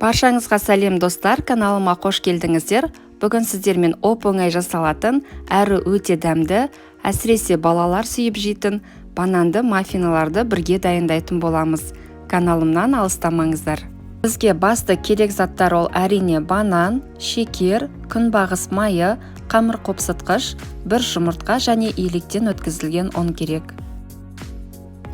Баршаңызға сәлем, достар! Каналыма қош келдіңіздер. Бүгін сіздермен оп-оңай жасалатын, әрі өте дәмді, әсіресе балалар сүйіп жейтін бананды маффиналарды бірге дайындайтын боламыз. Каналымнан алыстамаңыздар. Бізге басты керек заттар ол әрине банан, шекер, күнбағыс майы, қамыр қопсытқыш, бір жұмыртқа және електен өткізілген ұн керек.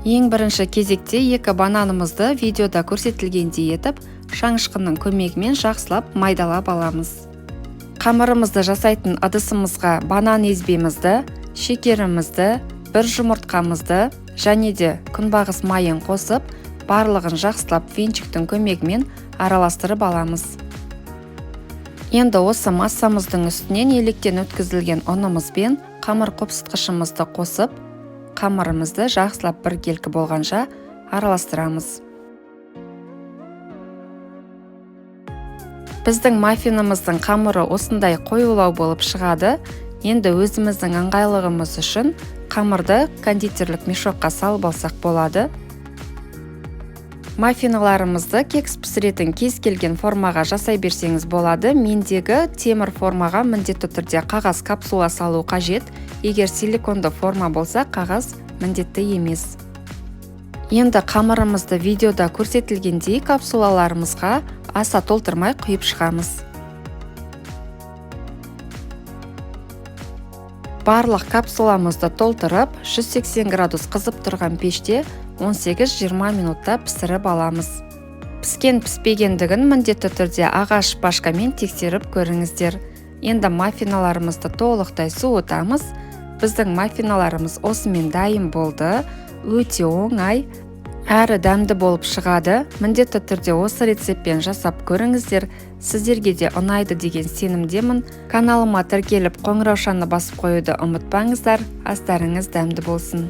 Ең бірінші кезекте екі бананымызды видеода көрсетілгендей етіп, шанышқының көмегімен жақсылап майдалап аламыз. Қамырымызды жасайтын ыдысымызға банан езбемізді, шекерімізді, бір жұмыртқамызды және де күнбағыс майын қосып, барлығын жақсылап венчиктің көмегімен араластырып аламыз. Енді осы массамыздың үстінен електен өткізілген ұнымызбен қамыр қопсытқышымызды қосып, қамырымызды жақсылап біркелкі болғанша араластырамыз. Біздің маффиніміздің қамыры осындай қоюлау болып шығады. Енді өзіміздің ыңғайлығымыз үшін қамырды кондитерлік мешокқа салып алсақ болады. Маффиналарымызды кекс пісіретін кез келген формаға жасай берсеңіз болады. Мендегі темір формаға міндетті түрде қағаз капсула салу қажет. Егер силиконды форма болса, қағаз міндетті емес. Енді қамырымызды видеода көрсетілгендей капсулаларымызға аса толтырмай құйып шығамыз. Барлық капсуламызды толтырып, 180 градус қызып тұрған пеште 18-20 минутта пісіріп аламыз. Піскен піспегендігін міндетті түрде ағаш шпажкамен тексеріп көріңіздер. Енді маффиналарымызды толықтай суытамыз. Біздің маффиналарымыз осымен дайын болды. Өте оңай, әрі дәмді болып шығады. Міндетті түрде осы рецептпен жасап көріңіздер. Сіздерге де ұнайды деген сенімдемін. Каналыма тіркеліп, қоңыраушаны басып қоюды ұмытпаңыздар. Астарыңыз дәмді болсын.